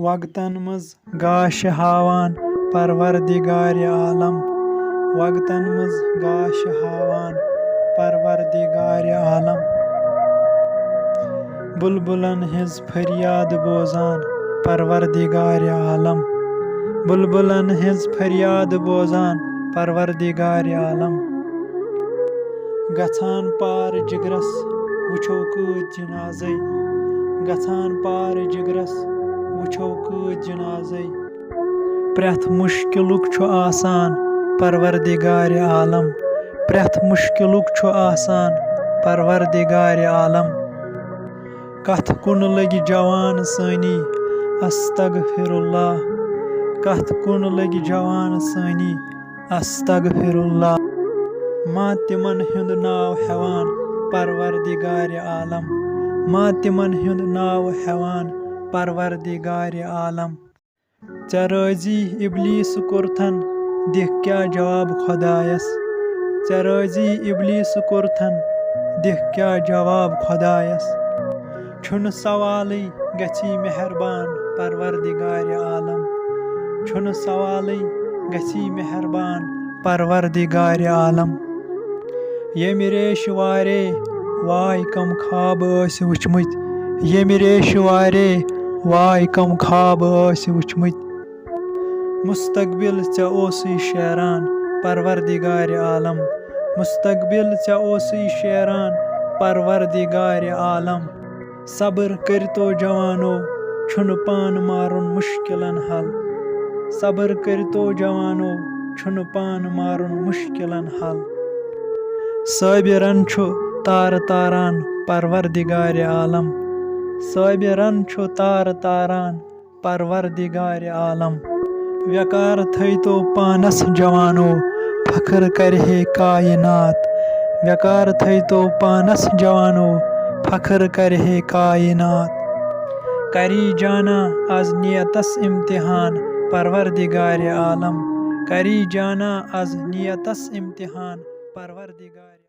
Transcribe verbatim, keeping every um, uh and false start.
وقتن منٛز گاشہِ ہاوان پروردگارِ عالم۔ وقتن منٛز گاشہِ ہاوان پروردگارِ عالم۔ بلبلن ہٕنٛز فریاد بوزان پروردگارِ عالم۔ بلبلن ہٕنٛز فریاد بوزان پروردگارِ عالم۔ گژھان پار جگرس وٕچھو کۭتۍ جنازے۔ گژھان پار جگرس وٕچھو کۭتۍ جنازے۔ پرٛٮ۪تھ مُشکِلُک چھُ آسان پروردگارِ عالم۔ پرٛٮ۪تھ مُشکِلُک چھُ آسان پروردگارِ عالم۔ کتھ کُن لٔگۍ جوان سٲنی؟ استغفر اللہ۔ کتھ کُن لٔگۍ جوان سٲنی؟ استغفر اللہ۔ ما تِمن ہُنٛد ناو ہٮ۪وان پروردگارِ عالم۔ ما تِمن ہُنٛد ناو ہٮ۪وان پروردگارِ عالم۔ ژےٚ رٲضی ابلیس کوٚرتھن، دِکھ کیٛاہ جواب خۄدایس؟ ژےٚ رٲضی ابلیس کوٚرتھن، دِکھ کیٛاہ جواب خۄدایس؟ چھُنہٕ سوالٕے، گژھی مہربان پروردگارِ عالم۔ چھُنہٕ سوالٕے، گژھی مہربان پروردگارِ عالم۔ ییٚمہِ ریشہِ وارے واے کم خواب ٲسۍ وٕچھمٕتۍ۔ ییٚمہِ ریشہِ وارے واے کم خواب ٲسۍ وٕچھمٕتۍ۔ مستقبل ژےٚ اوسُے شیران پروردگارِ عالم۔ مستقبل ژےٚ اوسُے شیران پروردگارِ عالم۔ صبر کٔرتو جوانو، چھُنہٕ پان مارُن مُشکِلن حل۔ صبر کٔرتو جوانو، چھُنہٕ پان مارُن مُشکِلن حل۔ صٲبِرن چھُ تارٕ تاران پروردگارِ عالم۔ صٲبِرن چھُ تارٕ تاران پروردگارِ عالم۔ ویقار تھٲیتو پانس جوانو، فخر کرِ ہے کائنات۔ ویقار تھٲیتو پانس جوانو، فخر کرِ ہے کائنات۔ کری جانا از نیتس امتحان پروردگارِ عالم۔ کری جانا از نیتس امتحان پروردگار۔